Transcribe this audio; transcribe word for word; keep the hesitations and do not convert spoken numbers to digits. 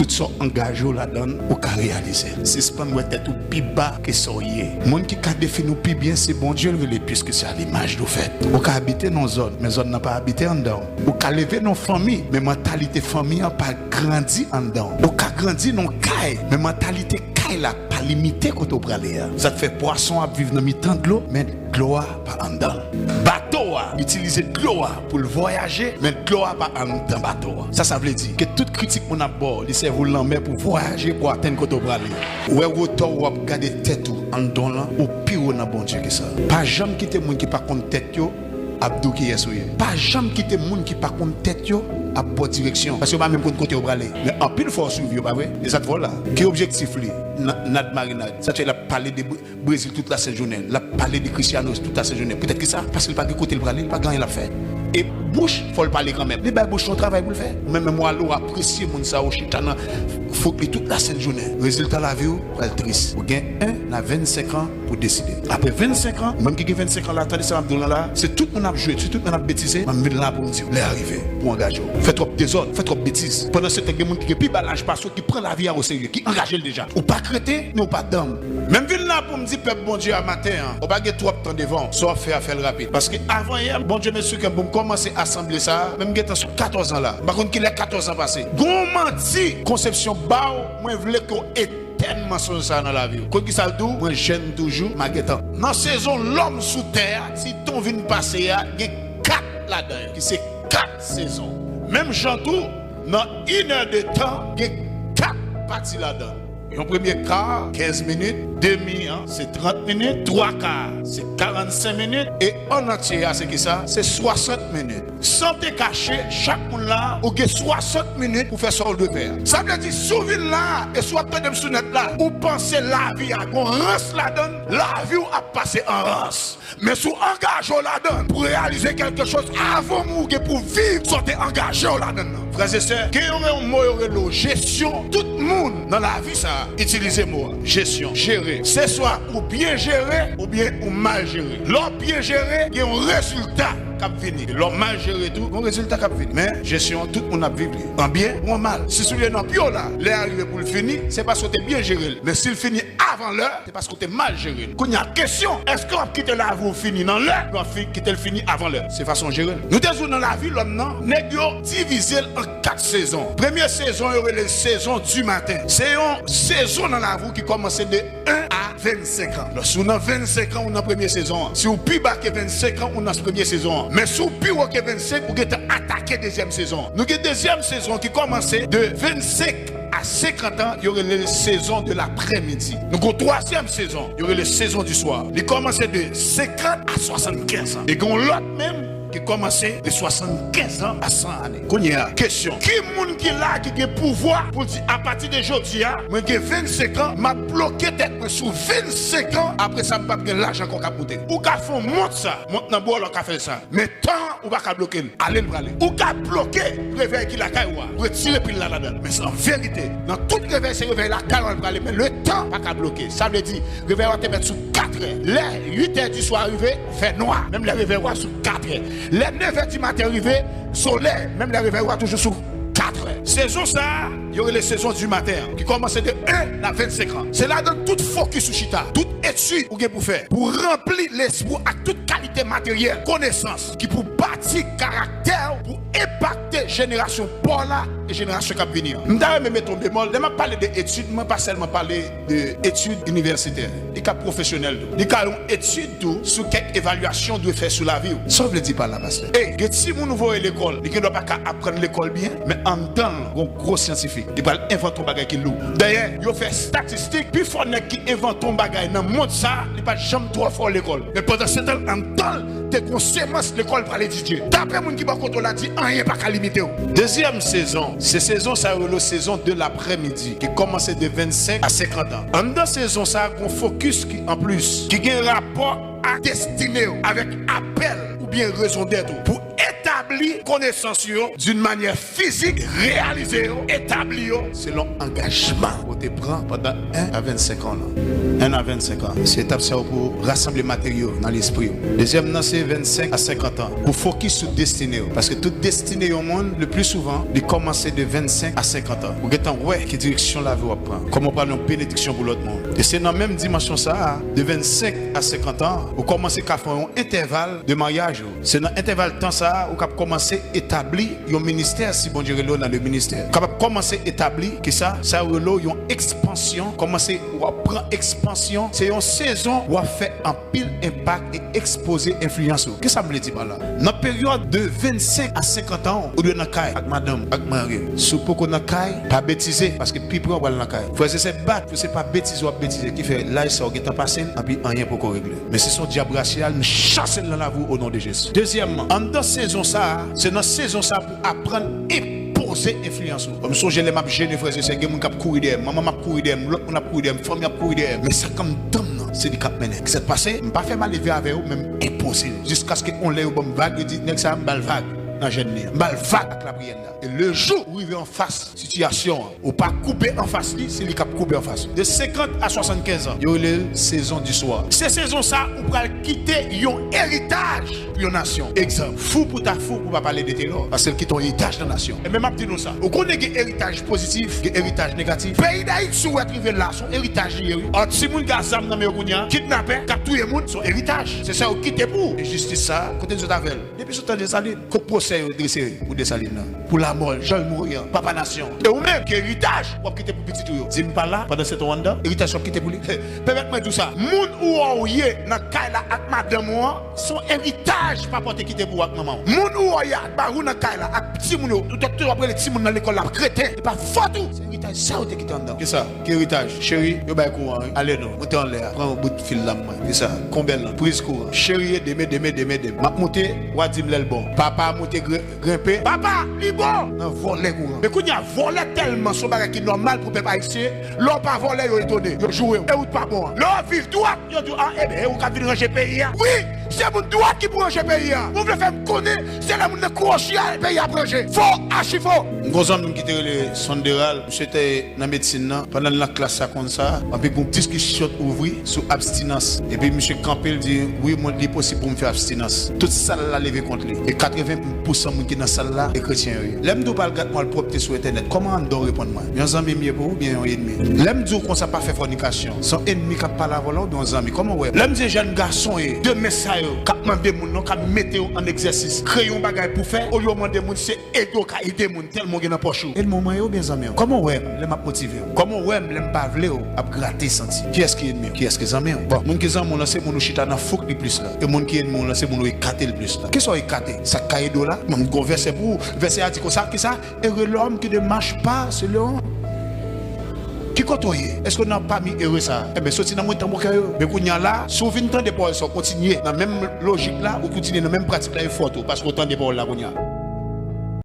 Sa w angaje w ladan l, ou ka reyalize l. Sispann wè tèt ou pi ba ke sa w ye. Moun ki ka defini w pi byen, se Bondye l rele, puisque c'est à l'image de fait. Ou ka abite nan yon zòn, men zòn nan pa abite anndan w. Ou ka leve nan yon fanmi, men mantalite fanmi an pa grandi anndan w. Ou ka grandi nan yon kay, men mantalite kay la pa limite kote w prale a. Sa k fè pwason ap viv nan mitan dlo, men dlo a pa anndan l. Bato a itilize dlo a pou l vwayaje, men dlo a pa anndan bato a. Sa sa vle di? Ke tout kritik moun ap ba w, li sèvi w lanmè pou vwayaje, pou atenn kote w prale. Ou wè wotè w ap gade tèt ou anndan w lan, ou pi wo nan Bondye ke sa. Pa janm kite moun ki pa konn tèt yo ap di w kiyès ou ye. Pa janm kite moun ki pa konn tèt yo ap ba w direksyon, paske yo pa menm konn kote yo prale. Men anpil fwa w swiv yo, pa vre? E sa t vòl la. Ki objektif li? Na-, nad marinad. Sa t fè l ap pale de Br-, Brezil tout lasent jounen. L ap pale de Cristiano tout lasent jounen. Poutèt ki sa? Paske l pa gen kote l prale, li pa gen anyen l ap fè. E bouch, fò l pale kanmenm. Li bay bouch lan travay pou l fè. Men menm w ale, w apresye moun sa, w chita nan fouk li tout lasent jounen. Rezilta lavi w pral tris. Ou gen en a vennsenk an pou deside. Apre vennsenk an, mwen ki gen vennsenk an la, tande sa m ap di w lan la, se tout moun ap jwe, se tout moun ap betize, mwen m vin la pou m di w, lè a rive pou w angaje w. Fè twòp dezòd, fè twòp betiz. Pandan se tan, gen moun ki gen pi ba laj pase w, ki pran lavi a oserye, ki angaje l deja. Ou pa kreten, ni ou pa danm. Men m vin la pou m di pèp Bondye a maten an, ou pa gen twòp tan devan w, sa w ap fè a, fè l rapid. Paske avan yè, Bondye met sou kè m pou m kòmanse asanble sa a, men m gentan sou katòz an la. M pa konn kilè katòz an pase. Gon manti, konsepsyon ba w, mwen vle ke w etèn mansonj sa a nan lavi w. Konn kisa l di w? Mwen jèn toujou, m a gentan. Nan sezon lòm sou tè a, ti tan w vin pase a, gen kat ladan yo, ki se kat sezon. Menm jan tou, nan inè de tan, gen kat pati ladan l. Yon premye ka, kenz minit, demi an, se trant minit, twa ka, se karannsenk minit, e an antye a, se kisa? Se swasant minit. San te kache, chak moun la, ou gen swasant minit pou fè sa w dwe fè a. Sa vle di, si w vin la, e si w ap tande m sou nèt la, ou panse lavi a gon rans ladan l, lavi w ap pase an rans. Men si w angaje w ladan l pou reyalize kèlke choz avan ou gen pou viv sa w te angaje w ladan l nan. Frè e sè, gen yon, yon mo yo rele w jesyon. Tout moun nan lavi sa a itilize mo a, jesyon, jere. Se swa ou byen jere oubyen ou mal jere. Lè w byen jere, gen yon rezilta k ap vini. Lè w mal jere tou, gen yon rezilta k ap vini. Men jesyon an, tout moun ap viv li. An byen ou an mal. Si soulye nan pye w la, lè a rive pou l fini, se paske w te byen jere l. Men si l fini avan lè, se paske w te mal jere l. Kounye a, kesyon, èske w ap kite lavi w fini nan lè, ou w ap fi-, kite l fini avan lè? Se fason w jere l. Nou te di w nan lavi lòm nan, nèg yo divize l an kat sezon. Premye sezon, yo rele l sezon di maten. Se yon sezon nan lavi w ki kòmanse de en a vennsenk an. Lòske w nan vennsenk an, ou nan premye sezon an. Si w pi ba ke vennsenk an, ou nan premye sezon an. Men si w pi wo ke vennsenk, ou gentan atake dezyèm sezon an. Nou gen dezyèm sezon ki kòmanse de vennsenk a senkant an, yo rele l sezon de laprèmidi. Nou gen yon twazyèm sezon, yo rele sezon di swa. Li kòmanse de senkant a swasannkenz an. E gen yon lòt menm ki kòmanse de swasannkenz an a san ane. Kounye a, kesyon, ki moun ki la ki gen pouvwa pou l di, apati de jodi a, mwen gen vennsenk an, m ap bloke tèt mwen sou vennsenk an, apre sa, m p ap gen laj ankò k ap moute? Ou ka fè yon mont sa, mont nan bò w la, ou ka fè l sa. Men tan an, ou pa ka bloke l. Ale l prale. Ou ka bloke revèy ki lakay ou a. Retire pil la ladan l. Men an verite, nan tout revèy, se revèy lakay ou a l prale. Men letan pa ka bloke. Sa vle di, revèy ou a te mèt sou katrè. Lè uitè di swa rive, fè nwa. Menm lè revèy ou a sou katrè. Lè nevè di maten rive, solèy. Menm lè revèy ou a toujou sou katrè. Sezon sa a, yo rele sezon di maten an, ki kòmanse de en a vennsenk an. Se ladan tout fokis ou chita, tout etid ou gen pou fè, pou ranpli lespri w ak tout kalite materyèl, konesans, ki pou bati karaktè w, pou enpakte jenerasyon pa w la e jenerasyon k ap vini an. M ta renmen mete yon bemòl, lè m ap pale de etid, mwen pa sèlman pale de etid inivèsitè. Li ka pwofesyonèl tou. Li ka yon etid tou sou kèk evalyasyon w dwe fè sou lavi w. Sa w vle di pa la, pastè? E gen timoun ou voye lekòl, li gendwa pa ka aprann lekòl byen, men anndan l, gon gwo syantifik. Li pral envante yon bagay ki lou. Dayè, yo fè estatistik, pifò nèg ki envante yon bagay nan mond sa, li pa t janm twò fò lekòl. Men pandan se tan, anndan l, te gon semans lekòl pral etidye. Dapre moun ki bò kote w la di, anyen pa ka limite w. Dezyèm sezon, se sezon sa yo rele sezon de laprèmidi, ki kòmanse de vennsenk a senkant an. Anndan sezon sa, gon fokis ki anplis, ki gen rapò ak destine w, avèk apèl oubyen rezondèt ou. Pou etabli li konesans yo d'une manière physique, reyalize yo, etabli yo selon angajman ou te pran pandan en a vennsenk an lan. En a vennsenk an. Se etap sa yo pou rasanble materyo nan lespri w. Dezyèm nan se vennsenk a senkant an. Pou fokis sou destine w. Paske tout destine yon moun, le pli souvan, li kòmanse de vennsenk a senkant an. Ou gentan wè ki direksyon lavi w ap pran. Kòman w pral yon benediksyon pou lòt moun. E se nan menm dimansyon sa a, de vennsenk a senkant an, ou kòmanse ka fè yon entèval de maryaj ou. Se nan entèval tan sa a, ou kab kòmanse etabli yon ministè, si Bondye rele w nan le ministè. Ou kapab kòmanse etabli, kisa? Sa yo rele w yon ekspansyon, kòmanse w ap pran ekspansyon. Se yon sezon w ap fè anpil enpak e ekspoze enfliyans ou. Kisa m vle di pa la? Nan peryòd de vennsenk a senkant an, ou dwe nan kay ak madanm, ak mari. Si w poko nan kay, pa betize, paske pi pre w pral nan kay. Frè e sè, bat pou se pa betize w ap betize, ki fè laj sa w gentan pase l, anpi anyen poko regle. Men si se yon dyab rasyal, m chase l nan lavi w o non de Jezi. Dezyèmman, anndan sezon sa a, se nan sezon sa a pou aprann enpoze enfliyans ou. Bon, m sonje lè m ap jene, frè e sè, gen moun k ap kouri dèyè m, manman m ap kouri dèyè m, lòt moun ap kouri dèyè m, fanmi ap kouri dèyè m. Men sa k anndan m nan, se li k ap mennen. Kisa k pase? M pa fè maleve avè yo, men m enpoze yo. Jiskaske yon lè yo ban m vag, yo di, nèg sa a, m ba l vag nan jèn li an. M ba l vag ak lapriyè l la. E le jou ou rive anfas sitiyasyon an, ou pa koube anfas li, se li k ap koube anfas ou. De senkant a swasannkenz an, yo rele l sezon di swa. Se sezon sa, ou pral kite yon eritaj pou yon nasyon. Egzanp, fou pou ta fou pou pa pale de Telò, paske l kite yon eritaj nan nasyon. E men m ap di nou sa, ou konnen gen eritaj pozitif, gen eritaj negatif. Peyi Dayiti, si w wè t rive la, se yon eritaj li ye, wi. An timoun k a zam nan men yo kounye a, kidnapè, k ap touye moun, se yon eritaj. Se sa yo kite pou ou. Enjistis sa, kote n sot avè l? Depi sou tan Desalin, kot pwosè yo drese pou Desalin nan? Pou lamò l, jan l mouri an, papa nasyon. E ou menm, ki eritaj w ap kite pou pitit ou yo? Di m pa la, pandan se tan w anndan, eritaj w ap kite pou li? Pèmèt mwen di w sa, moun ou wè w ye nan kay la ak madanm ou an, se yon eritaj papa w te kite pou w ak manman w. Moun ou wè w ye ak mari w nan kay la, ak timoun yo, ou t ap rele timoun nan lekòl la kreten, e pa fòt ou. Se eritaj sa yo te kite anndan. Kisa? Ki eritaj? Cheri, yo bay kouran, wi. Ale non, moute anlè a. Pran yon bout fil la, mwen. Kisa? Konbèl lan. Priz kouran. Cheri, ede m, ede m, ede m, ede m. M ap moute, w a di m lè l bon. Papa moute gre-, grenpe. Papa, li bon! Nan vòlè kouran. Men kounye a, vòlè tèlman se yon bagay ki nòmal pou pèp ayisyen, lè w pa vòlè, yo etone. Yo joure w. E wout pa bon an. Lè w ap viv dwat, yo di w, a, ebyen, e ou k ap vin ranje peyi a? Wi! Se moun dwat ki pou ranje peyi a. Ou vle fè m konnen, se lè moun nan kwochi a, peyi a ap ranje. Fo, achi fo! M gon zanmi m ki te rele Sonderal, misye te nan medsin nan, pandan l nan klas sa konn sa, anpi gon diskisyon t ouvri sou abstinans. Epi misye kanpe, l di, wi, mwen, li posib pou m fè abstinans. Tout sal la leve kont li. E katreven pou san moun ki nan sal la, e kretyen yo ye. Lè m di w pa al gad mwaèl pwòpte sou entènèt, kòman anndan w reponn mwen? Yon zanmi m ye pou ou oubyen yon ènmi? Lè m di w konsa pa fè fònikasyon, se yon ènmi k ap pale avè w la oubyen yon zanmi? Kòman w wè? Lè m di jèn gason ye, demen sa yo, k ap mande moun nan, k ap mete yo an egzèsis, kreye yon bagay pou fè, olye w mande moun, se ede w ka ede moun, tèlman w gen nan pòch ou. Ènmi w mwen ye oubyen zanmi w? Kòman w wè m lè m ap motive w? Kòman w wè m lè m pa vle w ap grate santi? Kiyès ki ènmi w? Kiyès ki zanmi w? Bon, moun ki zanmi w lan, se moun ou chita nan fouk li plis la. E moun ki ènmi w lan, se moun ou ekate l plis la. Kisa w ekate? Sa k ka ede w la? Mwen, m gon vèsè pou ou. Vèsè a di konsa, kisa? Heureux l'homme qui ne marche pas selon Ki kote w ye? Èske w nan pami ere sa a? Enben, soti nan mwen tanbou kè yo. Men kounye a la, si w vin tande pawòl sa, w kontinye nan menm lojik la, ou kontinye nan menm pratik la, e fòt ou, paske w tande pawòl la kounye a.